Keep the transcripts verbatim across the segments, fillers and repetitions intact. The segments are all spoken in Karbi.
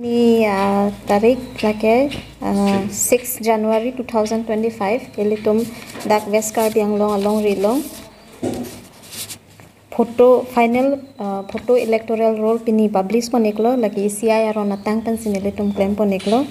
Ni, ah, tarik lake, ah, six January two thousand twenty-five, ilitum dak West Karbi Anglong alongri along photo final, ah, photo electoral roll pini publish pon-iklo, lake E C I aron atang pensi nelitum klem pon-iklo.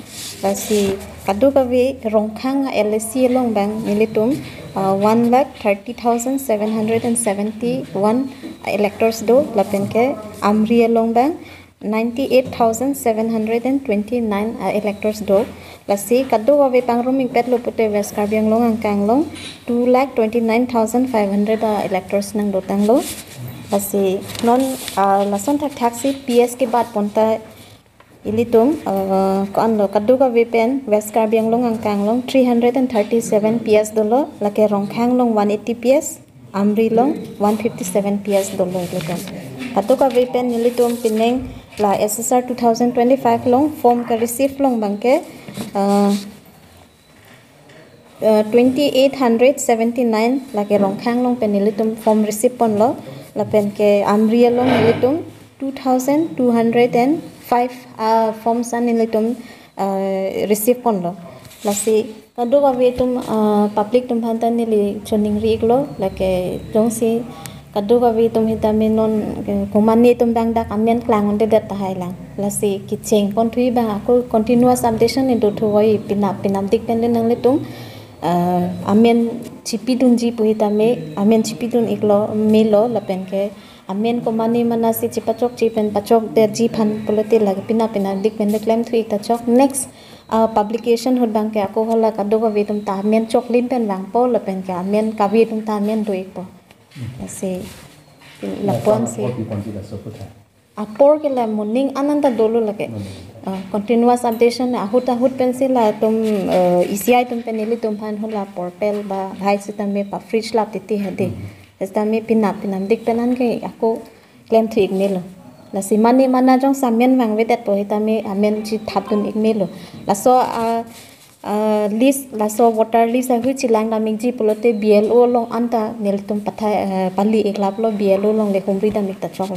Lasi kadokave Rongkhang L A C along abang nelitum, ah, one lakh thirty thousand seven hundred and seventy-one electors do, lapen ke Amri along abang ninety-eight thousand seven hundred and twenty-nine, ah, electors do. Lasi kadokave pangrum-ikpetlo pute West Karbi Anglong angkang along two lakh twenty-nine thousand five hundred, ah, electors nangdotanglo. Lasi non, ah, lason thakthaksi P S kebat pon ta ilitum, ah, ko-anlo, kadokave pen West Karbi Anglong angkang along three hundred and thirty-seven P S dolo, lake Rongkhang along one eighty P S, Amri along one fifty-seven P S dolo ilitum. Kadokave pen nelitum pining la S S R two thousand twenty-five along form ka-receive along abang ke, ah, ah, twenty-eight hundred seventy-nine, lake Rongkhang along pen nelitum form receive ponlo, lapen ke Amri along nelitum two thousand two hundred and five, ah, forms an nelitum, ah, receive ponlo. Lasi kadokave atum, ah, public atum aphan ta neli choningri-iklo, lake jongsi kadokave atum sitame non, eh, komatne atum abang dak amen klang-un-edet tahai lang. Lasi kecheng ponthu abang ako continuous updation ni dothu voi, pinap pinapdik pen le nanglitum, ah, amen chipidunji pu sitame, amen chipidun-iklo melo, lapen ke amen komatne manasi chipachokche pen pachokdetji aphan pulote lake pinap pinapdik pen le klemthu-ik ta chok. Next, ah, publication ahut abang ke ako hala kadokave atum ta amen choklim pen vangpo, lapen ke amen kave atum ta amen do-ikpo. Lasi lapuan si apor ke la moning an an ta dolo lake. Ah, continuous updation ahut ahut pensi latum, eh, E C I atum pen nelitum aphan hala portal ba bhai sitame pa-fridge lap titi hedi. Sitame pinap pinapdik pen an ke ako klemthu-ik melo. Lasi mane mana jongsi amen vangvedetpo sitame amen chithapdun-ik melo. Laso, ah, ah, list, laso voter list ahui chelangdam-ikji pulote B L O along an ta nelitum pathai, eh, pali-iklaplo, B L O along le humridam-ik ta choklo.